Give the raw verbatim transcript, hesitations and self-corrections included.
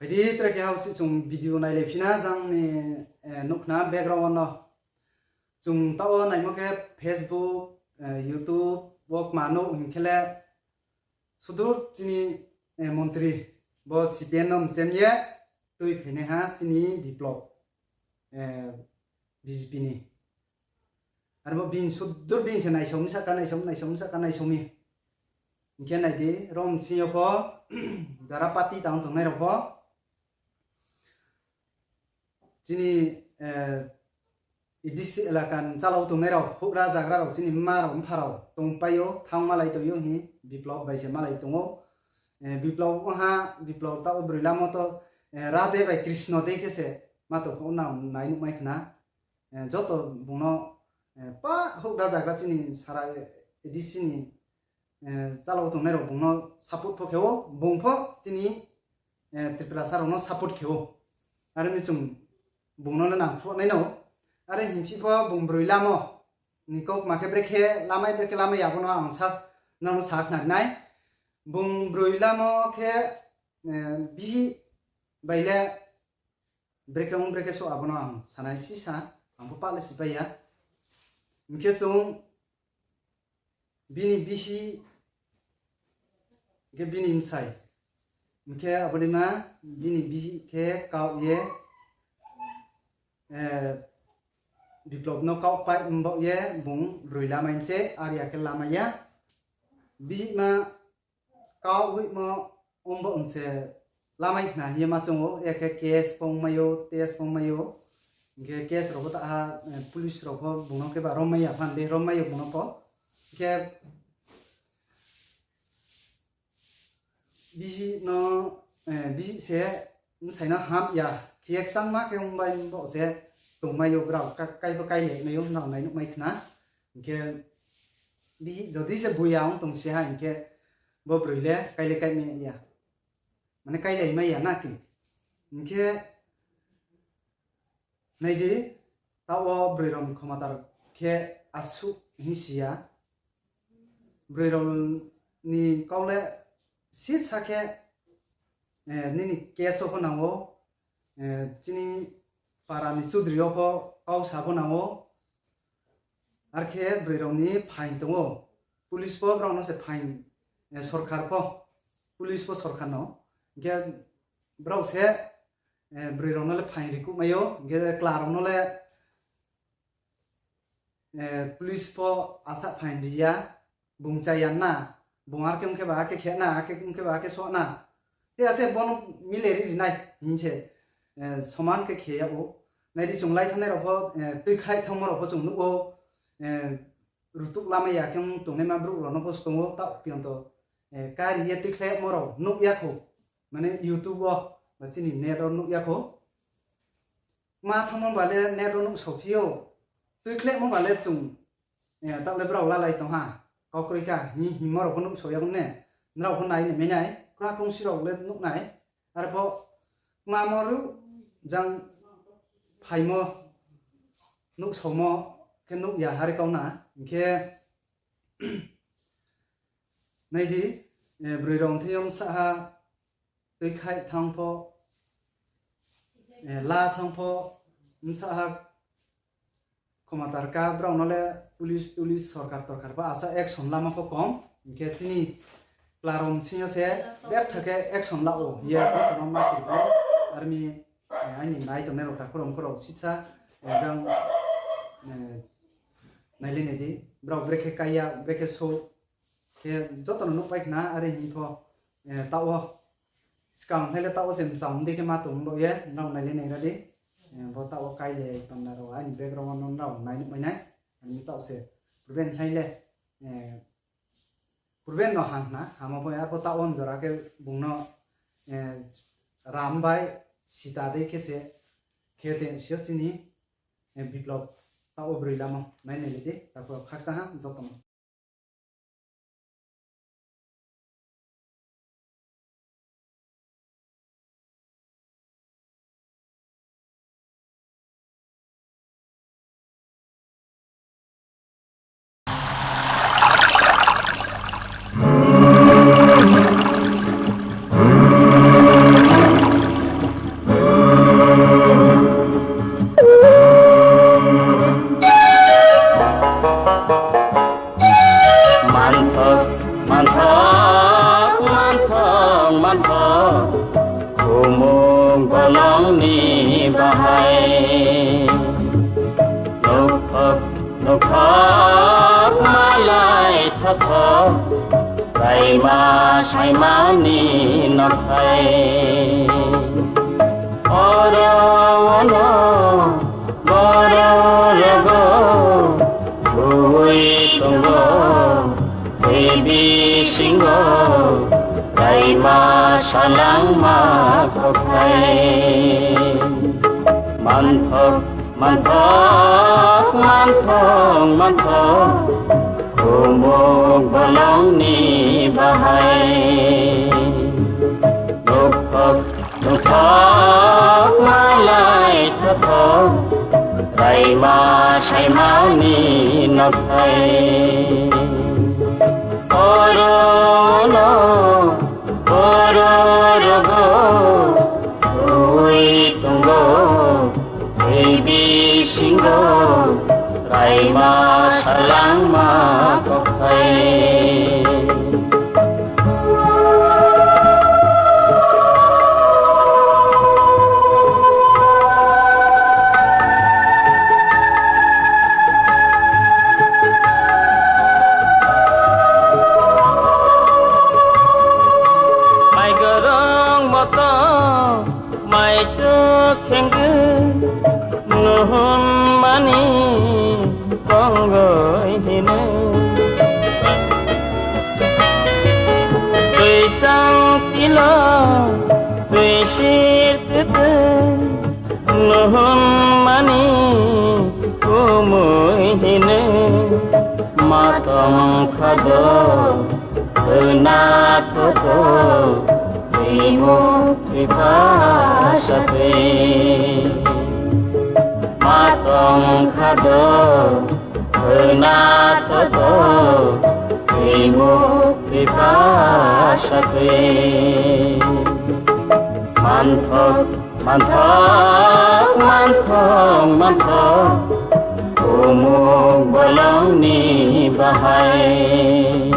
Phai di, tre keha uchih chung video nailai phi na, jang ni, eh, nuh khna background wo no. Chung taoh wo naimo khe Facebook, eh, YouTube wo kma nuh hing khe le, sudur chini, eh, montri bo C P M no mchem ye tui phainaiha chini Biplab, eh, B J P ni. Arbo bini sudur bini se naisom sahka, naisom, naisom sahka, naisom mi. Hing khe nai di, rom sing yo pho, jara party tang tongnai rao pho, chini, eh, A D C elaka ni chálau tongnai rao, houhgra zagra rao, chini mma rao, mpha rao tongpai ou, thanng malai tong ou hing, Biplab bai se malai tong ou. Eh, Biplab ong ha, Biplab taoh wo broi lamo to, eh, Radhe bai Krishna dei khe se ma tong pho nang nai nuhmai khna. Eh, joto bung no, eh, pa houhgra zagra chini sara, eh, A D C ni, eh, chálau tongnai rao bung no support pho khe ou, bung pho chini, eh, Tiprasa rao no support khe ou. Are mi chung bung no le nangphuh nai no. Are hingphi pho bung broi lamo ni kau kma khe brekhe lamai, brekhe lamai ya abo no ang sa nrao no sa khnari nai. Bung broi lamo khe, eh, bihih bai le brekhe ong brekhe souh abo no ang sa nai sisa, ang pho pah le sipai ya. Hing khe chung bini bihih, hing khe bini bsai, hing khe abo dei ma bini bihih khe kaoh ye, eh, Biplab no kaoh pai mbaoh ye bung broi lamai mi se, are ya khe lamai ya. Bihih ma kaoh hoihmo ong baoh se lamai khna hing ye ma choung ou, ya khe case pho ongmai ou, test pho ongmai ou. Hing khe case rao pho ta ha, eh, police rao pho bung no khe ba rommai ya phan de, rommai ou bung no pho. Hing khe bihih no, eh, bihih se bsai no ham ya khe ye kchangma khe ong bai baoh se tongmai ou brao, ka-, kai pho kailai mai ou, nrao nai nuhmai khna. Hing khe bihih jodi se buya ong tong si ha hing khe bo broi le kailai kaimai ya. Mane kailai mai ya na khe. Hing khe nai di, taoh wo broi rao ni khomatar khe asuh hing si ya. Broi rao ni kau le sisa khe, eh, nini case wo pho nang ou, eh, chini para ni chudri yo pho kau sa pho nang ou. Are khe broi rao ni phaing tong ou. Police pho brao no se phaing, eh, sorkar pho, police pho sorkar no. Hing khe brao se, eh, broi rao no le phaing rikuhmai ou. Hing khe kla rao no le, eh, police pho asa phaing ri ya, bung chaya na, bung are khe ong khe ba akhe khe na, akhe ong khe ba akhe soh na. Te ase bo no mile ri ri nai hing se, eh, soman khe khe yag ou. Nai di, chung lai thanngnai rao pho, eh, tuikhaih thanngmo rao pho chung nuh ou, eh, rutuh lamai ya khe ong tongnaima brouh rao no pho se tong ou, taoh pion to, eh, kari ye tuikhlaimo rao nuh ya khou. Mane YouTube wo, ba chini net wo nuh ya khou. Ma thanngmo ba le net wo nuhsao phi ou. Tuikhlaimo ba le chung, eh, taoh le brao lalai tong ha. Kau kroi kha, hing, hingmo rao pho nuhsao ya ne. Nrao pho nai ni mai nai, kra kongsi rao le nuh nai. Are pho, kma mo ruh jang phaimo, nuhsaomo khe nuh ya hari kau na. Hing khe nai di, eh, broi rao thing yo bsa ha tuikhaih thanng pho, eh, la thanng pho, bsa ha khomatar ka, brao no le police, police, sorkar torkar pho asa action lama pho kom. Hing khe chini kla rao bsing yo se betha khe action la ou hing ye kono ma si pho. Are mi, eh, aini nai tongnai rao takhu rao mkhu rao sisa, eh, jang, eh, nailai nai di. Brao brekhe kai ya, brekhe souh khe joto no nuhpai khna, are hing pho, eh, taoh wo skang thai le taoh wo se mchang dei khe ma tong baoh ye, nrao nailai nai ra di. Eh, bo taoh wo kailai panda rao, aini background wo no nrao nai nuhmai nai. Are mi taoh se purben thai le, eh, purben no ham khna, hamo pho ya, arpho taoh wo jora khe bung no, eh, Ram bai Sita dei khe se khe te si yo chini, eh, Biplab taoh wo broi lamo nai nai le di, takhu rao khakchang ha joto no. Nokha malai thatho, raima saima ni nothai. Oro ono boro rogo, bui tongo, tei bisingo, raima salangma kokhai. Manthok, manthok, manthok, manthok, kumuk bolong ni bahai. Nokthok, nokthok, malai thatho, raima saima ni nothai. Oro no, oro rogo, tui tongo, tei bisingo, raima salangma kokhai. Mai gorong moto, mai chuk khengkhe, nuhun mani tonggoi hino. Tui sang tilo, tui sir tete, nuhun mani kumui hino. Ma tong khado, khna toto, tuimuk tuipha satui. Ma tong khado, khna toto, tuimuk tuipha satui. Manthok, manthok, manthok, manthok, kumuk bolong ni bahai.